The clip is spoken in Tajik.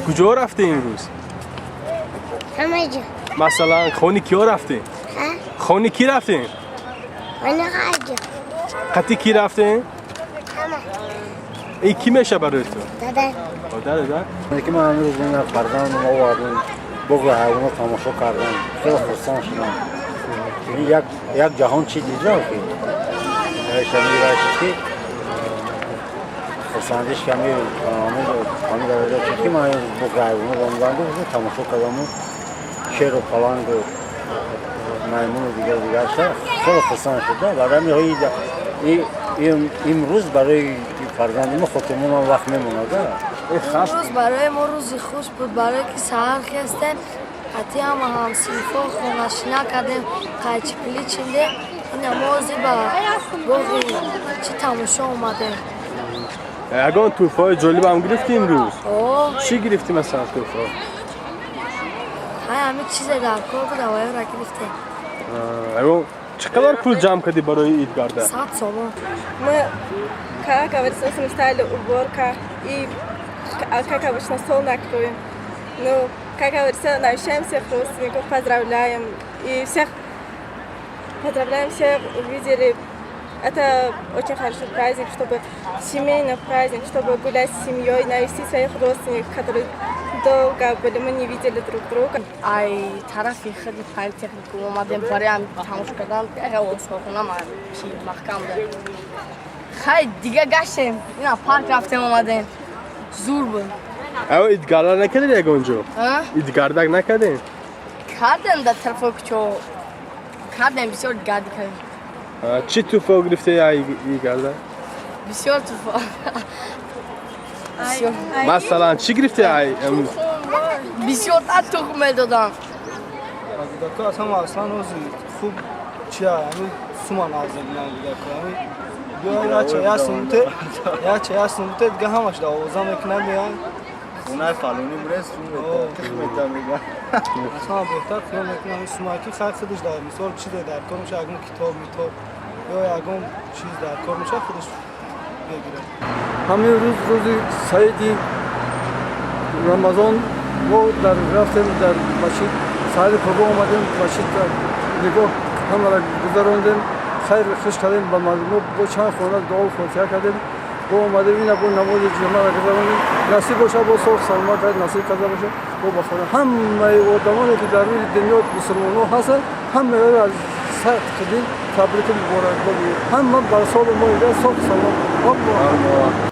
Куҷо рафтем имрӯз? Ҳама ҷо. Масалан, хони киё рафтем? Ҳа? Хони кӣ рафтем? Хони ҳаҷо. Қати кӣ рафтем? Ҳама. Ин кӣ меша барои ту? Дада. Дада. Ки ман имрӯз ина фарзандам овардам, боғи ҳайвонот тамошо кардам, хеле хурсанд шудам. Як як ҷаҳон чӣ дидам, ки ки хурсандиш ками ҳамин дараҷа шуд, ки ман боғи ҳайвонот омадам, тамошо кардаму шеру палангу маймуну дигар дигарша, хеле хурсанд шуда. Барои имрӯз барои фарзанди мо хотирмонам вақт мемонад. Имрӯз барои мо рӯзи хуш буд, барое ки саҳар хестем, ҳати ҳама ҳамсинфо хонашина кардем, қайчипилӣ чиндем. Ина мо ҳозир ба боғи чӣ тамошо омадем. Ягон тӯҳфаҳои ҷолибам гирифтӣ имрӯз? О. Чӣ гирифтӣ, масалан, тӯҳфа? Ҳай, ҳамин чизе дар кор буд, аваёра гирифтем. Ягон чӣ қадар пул ҷамъ кардӣ барои идгарда? 100 сомон. Мы, как говорится, стали уборка и, как обычно, стол накроем. Ну, как говорится, навещаем всех родственников, поздравляем. И всех поздравляем, всех увидели. Это очень хороший праздник, чтобы семейный праздник, чтобы гулять с семьей, навестить своих родственников, которые долго были, мы не видели друг друга. Ай, тарафи худи политехникум омадем барои ҳам тамошо кардан осохона чи маҳкам да. Хай, дига гаштем, ина парк рафтем, омадем, зур буд. Аё, идгардак накардед ягон ҷо? Идгардак накардем? Кардем, дар тарафҳои кӯчо кардем, бисёр гарди кардем. Чӣ тӯҳфа гирифте игарда? Бисёр тӯҳфа. Масалан, чӣ гирифте? Бисёртар тухм медодам. Кӯдако аз ҳама аслан ози хуб чия, ҳамин сума нағз мебинанд кӯдако. Ҳамин биё, яча я сумте, яча я сумте, дига ҳамаш да овоза мекунад, меянд. Хонаи фалонӣ мурез, сум мета мега. Аз ҳама беҳтар хиёл мекунам ҳамин сума, ки хай худаш дар мисол чизе дар кор меша, ягон китоб митоб ё ягон чиз дар кор меша, худаш мегирад. Ҳамин рӯз, рӯзи саиди Рамазон, мо дар рафтем дар масҷид, саҳари пагоҳ омадем, масҷид нигоҳ ҳамаро гузарондем, хайр хуш кардем ба мардумо, бо чанд хона дуо фотиҳа кардем, бо омадем ина бо намози ҷумъаро гузарондем. Насиб бошад, бо соғ саломат насиб карда бошад, бо ба хона. Ҳамаи одамоне, ки дар рӯи дунё мусулмонҳо ҳастанд, ҳамаро аз садқи дил табрику муборакбод. Ҳама ба соли мо соғ саломат.